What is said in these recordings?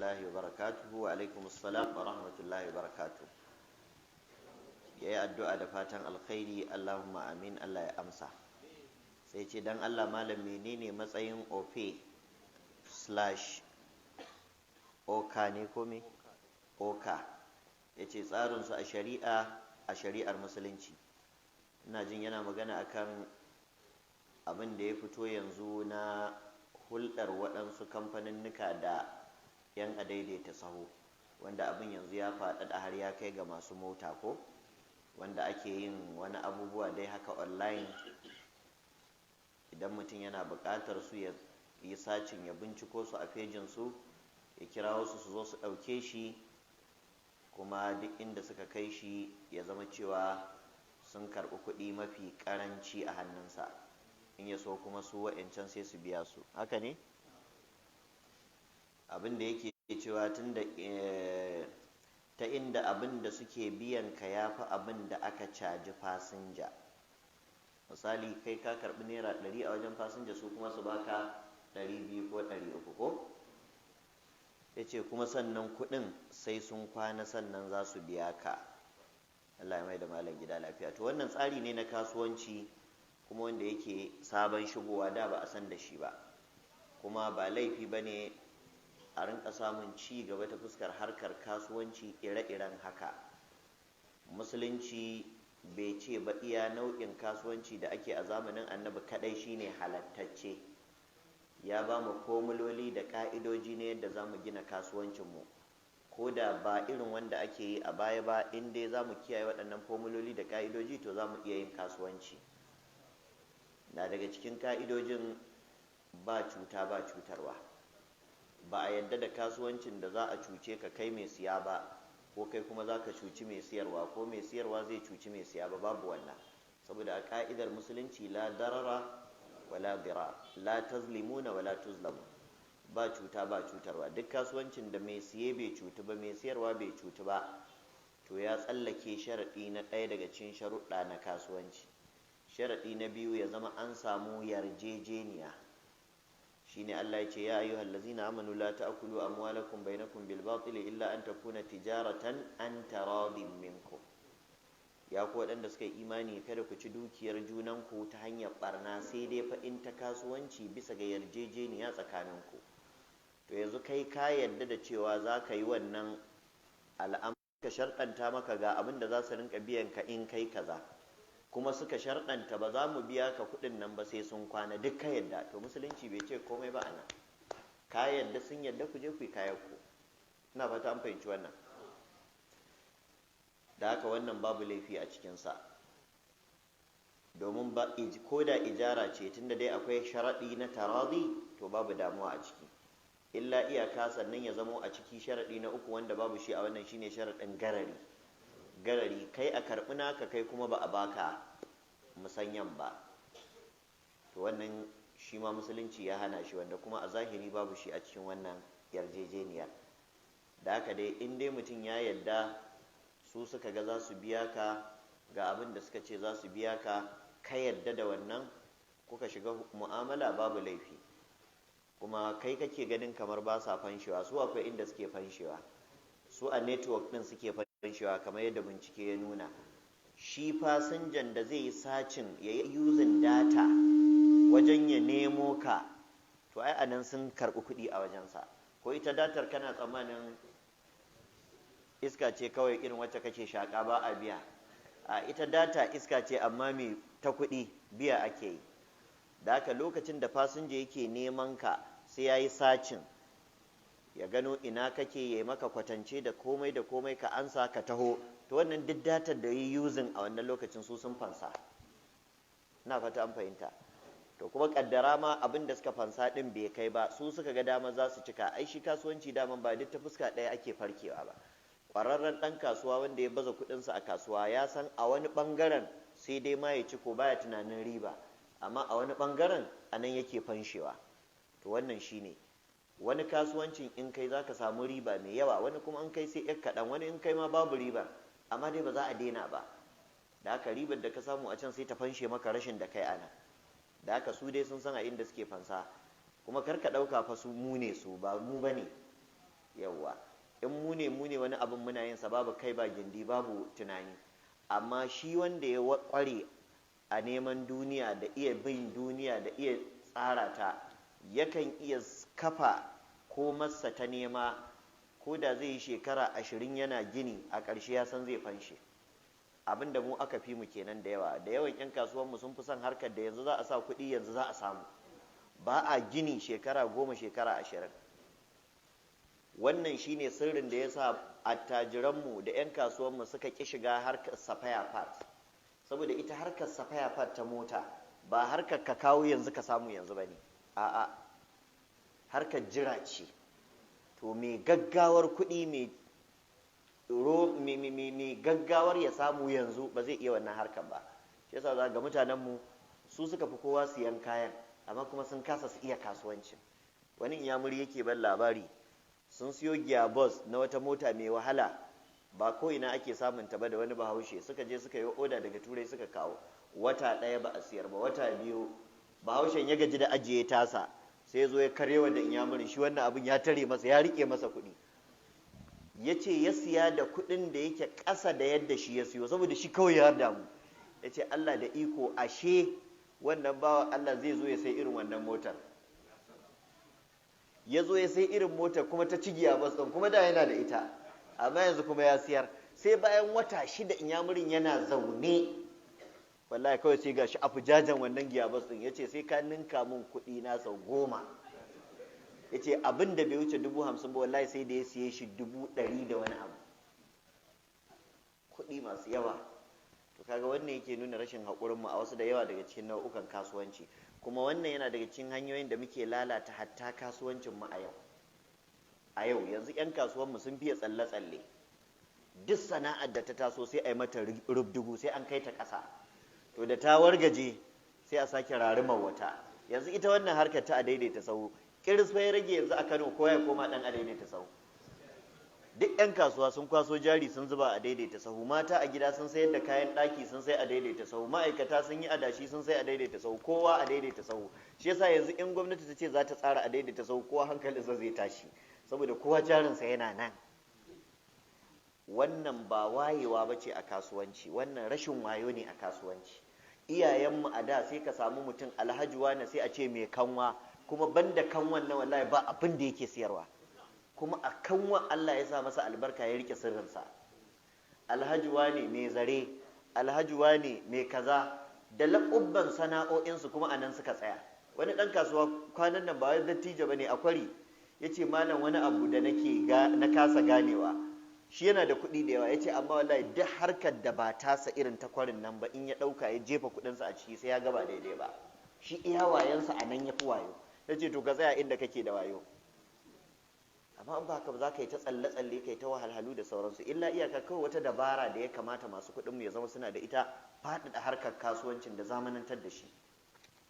rahmatullahi wa barakatuhu. Wa alaikum assalam wa rahmatullahi wa barakatuhu. Ya yi addu'a da fatan alkhairi, Allahumma amin, Allah ya amsa. Sai ce, don Allah malam, menene matsayin Opay slash Oka ne ko me? Oka. Ya ce tsarinsu a shari'a, a shari'ar musulunci. Ina jin yana magana akan abin da ya fito yanzu na hulɗar waɗansu kamfaninnika da 'yan adaidaita sahu, wanda abin yanzu ya faɗaɗa har ya kai ga masu mota ko wanda ake yin wani abubuwa dai haka online. Idan mutum yana buƙatar su, ya yi searching, ya binciko su a fejin su, ya kira wasu su zo su ɗauke shi, kuma duk inda suka kai shi ya zama cewa sun karɓi kuɗi mafi ƙaranci a hannunsa, in ya so kuma su wa'yancan sai su biya su. Haka ne abin da yake cewa, tun da ta inda abin da suke biyan ka ya fi abin da aka caji fasinja. Misali, kai ka karɓi ₦100 a wajen fasinja, su kuma su baka 200 ko 300 ko. Ya ce kuma sannan kuɗin sai sun kwana sannan za su biya ka. Allah ya mai da malam gida lafiya. To, wannan tsari ne na kasuwanci kuma wanda yake sabon shigowa, da ba a san da shi ba. Kuma ba laifi ba ne a rinka samun ci gaba ta fuskar harkar kasuwanci ire-iren haka. Musulunci bai ce ba iya nau'in kasuwanci da ake a zamanin Annabi kadai shine halattacce. Ya ba mu komuloli da ka'idoji ne yadda za mu gina kasuwancinmu, ko da ba irin wanda ake yi a baya ba. In dai za mu kiyaye waɗannan fomuloli da ka'idoji, to za mu iya yin kasuwanci. Na daga cikin ka'idojin ba cuta ba cutarwa. Ba a yadda da kasuwancin da za a cuce ka kai mai siya ba, ko kai kuma za ka cuci mai siyarwa, ko mai siyarwa zai cuci mai siya ba. Babu wannan, saboda a ka'idar musulunci la darara wala dirar, la tazlimuna wala tuzlamu, ba cuta ba cutarwa. Duk kasuwancin da mai siye bai cutu ba, mai siyarwa bai cutu ba, to ya tsallake sharaɗi na ɗaya daga cikin sharuɗa na kasuwanci. Sharaɗi na biyu, ya zama an samu yarjejeniya. Shine Allah ya ce: ya ayyuhal ladzina amanu, la ta'kulu amwalakum bainakum bil batil illa an takuna tijaratan an taradin minkum. Ya ku waɗanda suka yi imani, kada ku ci dukiyar junanku ta hanyar barna, sai dai fa in ta kasuwanci bisa ga yarjejeniya tsakaninku. To, yanzu kai ka yarda da cewa za ka yi wannan al'amari, ka sharɗanta maka ga abin da za su rinka biyan ka in kai kaza, kuma suka sharɗanta ba za mu biya ka kuɗin nan ba sai sun kwana, duk ka yadda, to musulunci bai ce komai ba ana. Ka yadda, sun yadda, ku je ku yi kayan ku. Ina fata an fahimci wannan. Da haka wannan babu laifi a cikinsa, domin ba ko da ijara ce, tunda dai akwai sharaɗi na taradi, to babu damuwa a ciki. Illa iyaka sannan ya zamo a ciki sharaɗi na uku, wanda babu shi a wannan, shine sharaɗin garari. Garari, kai a karɓi naka, kai kuma ba a baka musanyan ba, to wannan shi ma musulunci ya hana shi, wanda kuma a zahiri babu shi a cikin wannan yarjejeniyar. Da haka dai, in dai mutum ya yadda su suka ga za su biya ka, ga abin da suka ce za su biya ka, ka yadda da wannan, kuka shiga mu'amala, babu laifi. Kuma kai kake ganin kamar ba sa fanshewa, su akwai inda suke fanshewa. Su a network din suke fanshewa, kamar yadda bincike ya nuna. Shi fasinjan da zai yi searching, ya yi using data wajen ya nemo ka, to ai anan sun karɓi kuɗi a wajensa. Ko ita datar kana tsammanin iska ce kawai irin wacce kake shaƙa, ba a biya? A ita data iska ce, amma mai ta kuɗi, biya ake yi. Da haka lokacin da fasinja yake neman ka, sai ya yi searching ya gano ina kake, ya maka kwatance da komai da komai, ka ansa ka taho. To, wannan duk datar da yi using a wannan lokacin, su sun fansa. Ina fata an fahimta. To, kuma kaddara ma abin da suka fansa din bai kai ba, su suka ga dama za su cika. Ai shi kasuwanci daman ba duk ta fuska ɗaya ake farkewa ba. Ƙwararren ɗan kasuwa wanda ya baza kuɗinsa a kasuwa ya san a wani ɓangaren sai dai ma ya ci ko baya tunanin riba, amma a wani ɓangaren a nan yake fanshewa. To, wannan shine, wani kasuwancin in kai za ka samu riba mai yawa, wani kuma in kai sai ƴar kaɗan, wani in kai ma babu riba, amma dai ba za a daina ba. Da haka ribar da ka samu a can sai ta fanshe maka rashin da kai ana. Da haka su dai sun san a inda suke fansa. Kuma kar ka ɗauka fa su mu ne, su ba mu ba ne. Yawwa. In mu ne mu ne wani abin muna yin sa babu kai ba gindi, babu tunani. Amma shi wanda ya kware a neman duniya da iya bin duniya da iya tsara ta, yakan iya kafa ko masa ta nema, ko da zai yi shekara 20 yana gini, a ƙarshe ya san zai fanshe. Abin da mu aka fi mu kenan da yawa, da yawan 'yan kasuwanmu sun fi son harkar da yanzu za a sa kuɗi, yanzu za a samu. Ba a gini shekara 10, shekara 20. Wannan shine sirrin da ya sa attajiranmu da 'yan kasuwanmu suka ƙi shiga harkar safaya part. Saboda ita harkar safaya part ta mota ba harkar ka kawo yanzu ka samu yanzu ba ne, a'a, harkar jira ce. To mai gaggawar kuɗi, mai gaggawar ya samu yanzu, ba zai iya wannan harkar ba. Shi yasa za ga mutanenmu su suka fi kowa siyan kayan, amma kuma sun kasa su iya kasuwancin. Wani inyamuri yake ban labari, sun siyo gearbox na wata mota mai wahala, ba ko ina ake samun ta ba, da wani Bahaushe suka je suka yi oda daga Turai suka kawo. Wata 1 ba a siyar ba, wata 2, Bahaushen ya gaji da ajiye tasa, sai ya zo ya karewa da inyamurin shi wannan abin ya tare masa, ya rike masa kuɗi. Ya ce ya siya da kuɗin da yake ƙasa da yadda shi ya siyo, saboda shi kawai ya damu. Ya ce Allah da iko, ashe wannan bawa Allah zai zo ya sai irin wannan motar. Ya zo ya sai irin motar kuma ta ci giya bas ɗin, kuma da yana da ita, amma yanzu kuma ya siyar. Sai bayan wata 6 inyamurin yana zaune, wallahi kawai sai gashi afujajen wannan gearbox ɗin. Ya ce sai ka ninka mun kuɗi na sau 10. Ya ce abin da bai wuce 50,000 ba, wallahi sai da ya siye shi 100,000 da wani abu, kuɗi masu yawa. To kaga wannan yake nuna rashin haƙurinmu a wasu da yawa daga cikin nau'ukan kasuwanci. Kuma wannan yana daga cikin hanyoyin da muke lalata hatta kasuwancinmu a yau. A yau yanzu 'yan kasuwanmu sun fiye tsalle-tsalle. Duk sana'ar da ta taso sai a yi mata rubdugu, sai an kai ta ƙasa. To da ta wargaje sai a sake rarumar wata. Yanzu ita wannan harkar ta a daidaita sahu, kiris fa ya rage yanzu a Kano kowa ya koma ɗan a daidaita sahu. Duk 'yan kasuwa sun kwaso jari sun zuba a daidaita sahu, mata a gida sun sayar da kayan ɗaki sun sai a daidaita sahu, ma'aikata sun yi adashi sun sai a daidaita sahu, kowa a daidaita sahu. Shi yasa yanzu in gwamnati ta ce za ta tsara a daidaita sahu, kowa hankalinsa zai tashi, saboda kowa jarinsa yana nan. Wannan ba wayewa ba ce a kasuwanci, wannan rashin wayo ne a kasuwanci. Iyayenmu a da sai ka samu mutum alhaji wane, sai a ce mai kanwa, kuma banda kanwan nan wallahi ba abin da yake siyarwa. Kuma a kanwan Allah ya sa masa albarka, ya rike sirrinsa. Alhaji wane mai zare, alhaji wane mai kaza, da laƙubban sana'o'insu, kuma a nan suka tsaya. Wani ɗan kasuwa kwanan nan, ba wai dattijo bane, a kwari, ya ce malam, wani abu da nake na kasa ganewa, shi yana da kuɗi da yawa, ya ce amma wallahi duk harkar da ba tasa irin ta kwarin nan ba, in ya ɗauka ya jefa kuɗinsa a ciki, sai ya gaba daidai ba. Shi iya wayansa a nan ya fi wayo. Ya ce to ka tsaya inda kake da wayo. Amma in ba haka ba, za ka yi ta tsalle-tsalle, kai ta wahalhalu da sauransu. Illa iyaka kawai wata dabara da ya kamata masu kuɗin mu ya zama suna da ita, faɗaɗa harkar kasuwancin da zamanantar da shi.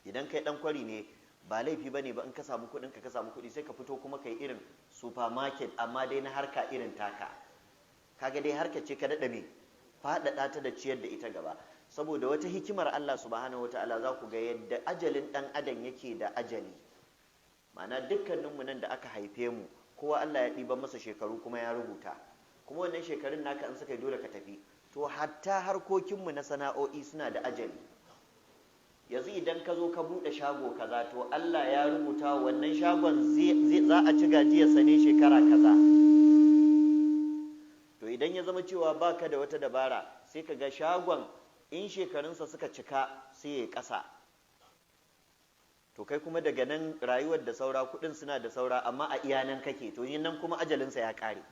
Idan kai ɗan kwari ne, ba laifi ba ne ba in ka samu kuɗin ka samu kuɗi, sai ka fito kuma kai irin supermarket, amma dai na harka irin taka. Kaga dai harka ce ka daɗa me faɗaɗa ta da ciyar da ita gaba. Saboda wata hikimar Allah subhanahu wataala, za ku ga yadda ajalin ɗan adam yake da ajali. Ma'ana dukkaninmu nan da aka haife mu, kowa Allah ya ɗiba masa shekaru kuma ya rubuta, kuma wannan shekarun naka in suka yi, dole ka tafi. To hatta harkokinmu na sana'o'i suna da ajali. Yanzu idan ka zo ka buɗe shago kaza, to Allah ya rubuta wannan shagon za a ci gajiyarsa ne shekara kaza. To idan ya zama cewa baka da wata dabara, sai ka ga shagon in shekarunsa suka cika sai ya ƙasa. To kai kuma daga nan rayuwar da saura, kuɗin suna da saura, amma a iya nan kake. To nan kuma ajalinsa ya ƙare,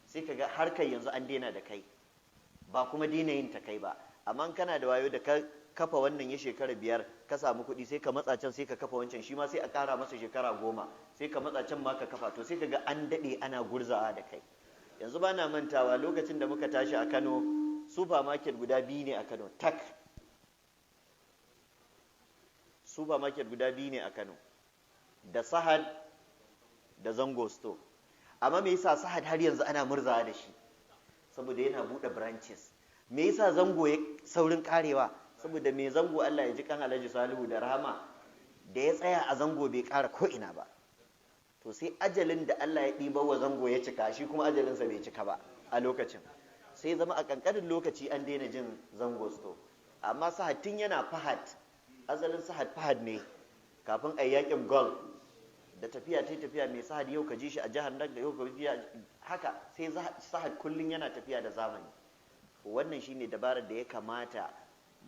sai ka ga harkar yanzu an daina da kai, ba kuma daina yin ta kai ba. Amma kana da wayo, da ka kafa wannan ya shekara 5 ka samu kuɗi, sai ka matsa can, sai ka kafa wancan, shi ma sai a ƙara masa shekara 10, sai ka matsa can ma ka kafa. To sai ka ga an daɗe ana gurzawa da kai. Yanzu ba na mantawa, lokacin da muka tashi a Kano, supermarket guda biyu ne a Kano tak. Supermarket guda biyu ne a Kano, da Sahad da Zango Store. Amma me yasa Sahad har yanzu ana murzawa da shi? Saboda yana buɗe branches. Me yasa Zango ya saurin karewa? Saboda me? Zango, Allah ya ji kan Alhaji Salihu da rahama, da ya tsaya a Zango bai ƙara ko ina ba. To To sai ajalin da Allah ya ɗiba wa zango ya cika, shi kuma ajalinsa bai cika ba a lokacin, sai zama a ƙanƙanin lokaci an daina jin Zango Store. Amma Sahad tun yana Fahad, asalin Sahad Fahad ne kafin a yakin Gulf, da tafiya ta tafiya mai Sahad yau ka ji shi a jihar nan, yau ka ji haka, sai Sahad kullum yana tafiya da zamani. Wannan shine dabarar da ya kamata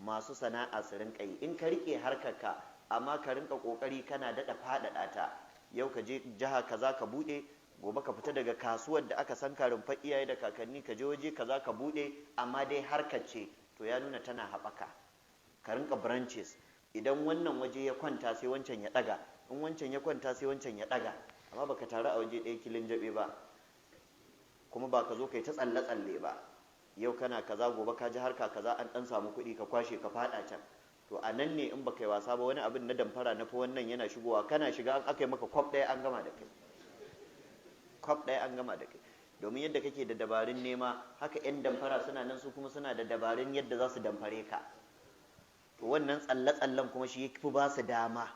masu sana'a su rinka yi. In ka rike harkarka, amma ka rinka kokari kana daɗa faɗaɗa ta, yau ka je jiha kaza ka buɗe, gobe ka fita daga kasuwar da aka san karin fa iyaye da kakanni ka je waje kaza ka buɗe, amma dai harkar ce, to ya nuna tana haɓaka. Ka rinka branches, idan wannan waje ya kwanta sai wancan ya ɗaga, in wancan ya kwanta sai wancan ya ɗaga, amma baka taru a waje ɗaya kilin jaɓe ba, kuma ba ka zo kai ta tsalle-tsalle ba. Yau kana kaza, gobe ka ji harka kaza, an ɗan samu kuɗi ka kwashe ka faɗa can. To a nan ne in baka yi wasa ba, wani abin na damfara na fa wannan yana shigowa, kana shiga an aka yi maka kwaf ɗaya an gama da kai, kwaf ɗaya an gama da kai. Domin yadda kake da dabarun nema, haka 'yan damfara suna nan, su kuma suna da dabarun yadda za su damfare ka. To wannan tsalle-tsallen kuma shi fi ba su dama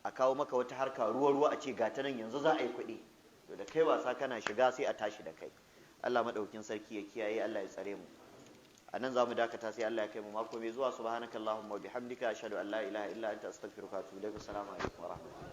a kawo maka wata harka ruwa-ruwa a ce ga ta nan yanzu za a yi kuɗi. To da kai wasa kana shiga sai a tashi da kai. Allah maɗaukin sarki ya kiyaye, Allah ya tsare mu. A nan za mu dakata, sai Allah ya kai mu mako mai zuwa. Subhanakallahumma wa bihamdika, ashhadu an la ilaha illa anta, astaghfiruka wa atubu ilaik. Assalamu alaikum wa rahmatullahi.